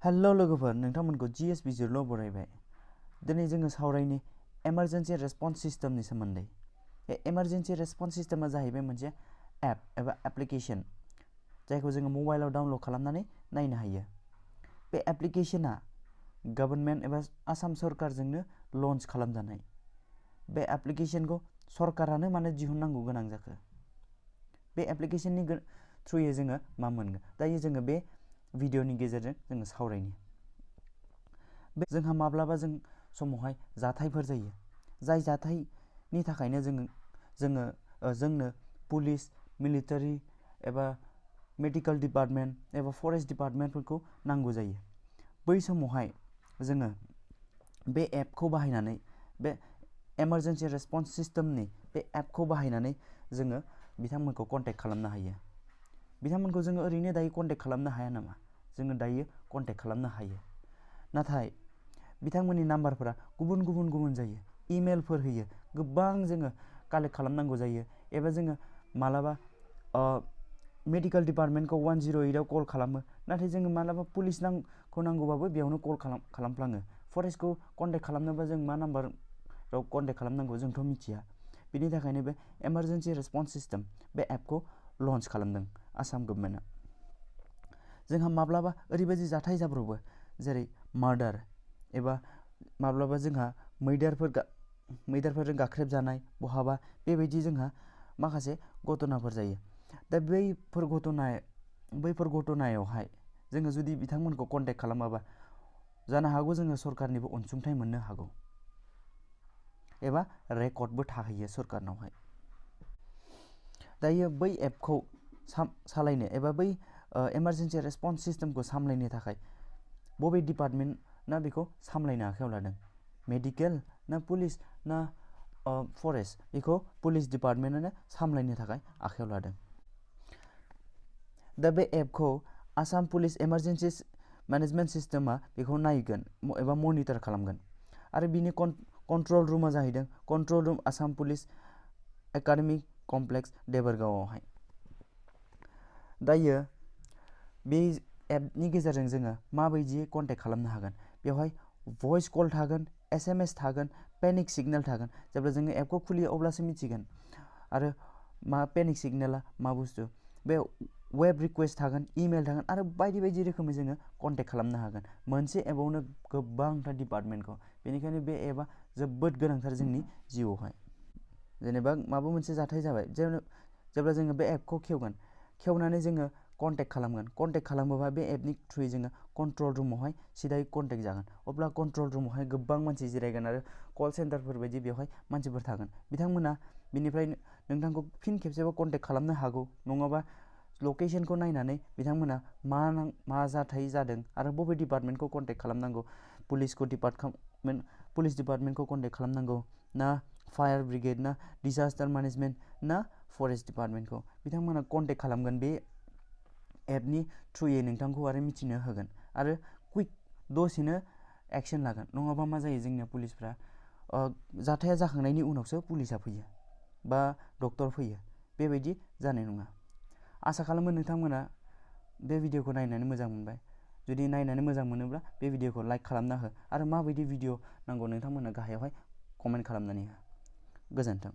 Hello लोगोफोर, नोंथांमोनखौ GS बिजिरल' बरायबाय। दिनै जोङो सावरायनि इमारजेन्सि रेसपन्स सिस्टेमनि सोमोन्दै। बे इमारजेन्सि रेसपन्स सिस्टेमा जाहैबाय मोनसे एप एबा एप्लिकेशन जायखौ जोङो मबाइलाव डाउनल'ड खालामनानै नायनो हायो। बे एप्लिकेशना गभर्नमेन्ट एबा आसाम सरकारजोंनो लन्च खालामजानाय। बे एप्लिकेशनखौ सरकारानो मानो दिहुननांगौ गोनां जाखो? बे एप्लिकेशननि थ्रुयै जोङो मा मोनगोन? दायो जोङो बे भिडिअनि गेजेरजों जोङो सावरायनि। जोंहा माब्लाबा समावहाय जाथायफोर जायो। जाय जाथायनि थाखायनो जोंनो पुलिस, मिलिटारि एबा मेडिकेल डिपार्टमेन्ट एबा फरेस्ट डिपार्टमेन्टफोरखौ नांगौ जायो। बै समावहाय जोङो बे एपखौ बाहायनानै, बे इमारजेन्सि रेसपन्स सिस्टेमनि बे एपखौ बाहायनानै जोङो बिथांमोनखौ कन्टेक्ट खालामनो हायो। बिथांमोनखौ जोङो ओरैनो दायो कन्टेक्ट खालामनो हाया नामा? जोङो दायो कन्टेक्ट खालामनो हायो। नाथाय बिथांमोननि नाम्बारफोरा गुबुन जायो। इमेलफोर होयो, गोबां जोङो कालेक्ट खालामनांगौ जायो। एबा जोङो मालाबा मेडिकेल डिपार्टमेन्टखौ 108आव कल खालामो, नाथाय जोङो मालाबा पुलिसखौ नांगौबाबो बेयावनो कल खालामफ्लाङो। फरेस्टखौ कन्टेक्ट खालामनोबा जों मा नाम्बाराव कन्टेक्ट खालामनांगौ जोंथ' मिथिया। बिनि थाखायनो बे इमारजेन्सि रेसपन्स सिस्टेम बे एपखौ लन्च खालामदों आसाम गभर्नमेन्टआ। जोंहा माब्लाबा ओरैबायदि जाथाय जाब्रबो, जेरै मार्डार एबा माब्लाबा जोंहा मैदेरफोरजों गाख्रेबजानाय बहाबा, बेबायदि जोंहा माखासे घटनाफोर जायो। दा बैफोर घटनायावहाय जोङो जुदि बिथांमोनखौ कन्टेक्ट खालामाबा जानो हागौ जोङो सरकारनिबो अनसुंथाइ मोननो हागौ एबा रेकर्डबो थाहैयो सरकारनावहाय। दायो बै एपखौ सालायनो एबा बै इमारजेन्सि रेसपन्स सिस्टेमखौ सामलायनो थाखाय बबे डिपार्टमेन्टना बेखौ सामलायनो आखायाव लादों? मेडिकेल ना पुलिस ना फरेस्ट? बेखौ पुलिस डिपार्टमेन्टआनो सामलायनो थाखाय आखायाव लादों। दा बे एपखौ आसाम पुलिस इमारजेन्सि मेनेजमेन्ट सिस्टेमा बेखौ नायगोन एबा मनिटर खालामगोन। आरो बिनि कन्ट्रल रुमा जाहैदों control room Assam police academy complex देबोरगावआवहाय। दायो बे एपनि गेजेरजों जोङो माबायदियै कन्टेक्ट खालामनो हागोन? बेवहाय भइस कल थागोन, SMS थागोन, पेनिक सिगनेल थागोन। जेब्ला जोङो एपखौ खुलियो अब्लासो मिथिगोन। आरो पेनिक सिगनेला मा बुस्थु? बे वेब रिकुवेस्ट थागोन, इमेल थागोन आरो बायदि रोखोमै जोङो कन्टेक्ट खालामनो हागोन। मोनसे एपआवनो गोबांथार डिपार्टमेन्टखौ। बेनिखायनो बे एपआ जोबोद गोनांथार जोंनि जिउआवहाय। जेनेबा माबा मोनसे जाथाय जाबाय, जेब्ला जोङो बे एपखौ खेवनानै जोङो कन्टेक्ट खालामगोन। कन्टेक्ट खालामोबा बे एपनि थ्रुयै जोङो कन्ट्रल रुमावहाय सिदायै कन्टेक्ट जागोन। अब्ला कन्ट्रल रुमावहाय गोबां मानसि जिरायगोन आरो कल सेन्टारफोर बायदि बेवहाय मानसिफोर थागोन। बिथांमोना बिनिफ्राय नोंथांखौ फिन खेबसेबाव कन्टेक्ट खालामनो हागौ। नङाबा लकेशनखौ नायनानै बिथांमोना मा जाथाय जादों आरो बबे डिपार्टमेन्टखौ कन्टेक्ट खालामनांगौ, पुलिस डिपार्टमेन्टखौ कन्टेक्ट खालामनांगौ ना फायार ब्रिगेड ना डिजास्टार मेनेजमेन्ट ना फरेस्ट डिपार्टमेन्टखौ, बिथांमोना कन्टेक्ट खालामगोन। बे एपनि थ्रुयै नोंथांखौ आरो मिथिनो होगोन आरो कुइक दसेनो एक्सन लागोन। नङाबा मा जायो, जोंनिया पुलिसफ्रा जाथाया जाखांनायनि उनावसो पुलिसा फैयो बा डक्टर फैयो। बेबायदि जानाय नङा। आसा खालामो नोंथांमोना बे भिडिअखौ नायनानै मोजां मोनबाय। जुदि नायनानै मोजां मोनोब्ला बे भिडिअखौ लाइक खालामना हो आरो माबायदि भिडिअ नांगौ नोंथांमोना गाहायावहाय कमेन्ट खालामनानै हो। गोजोन्थों।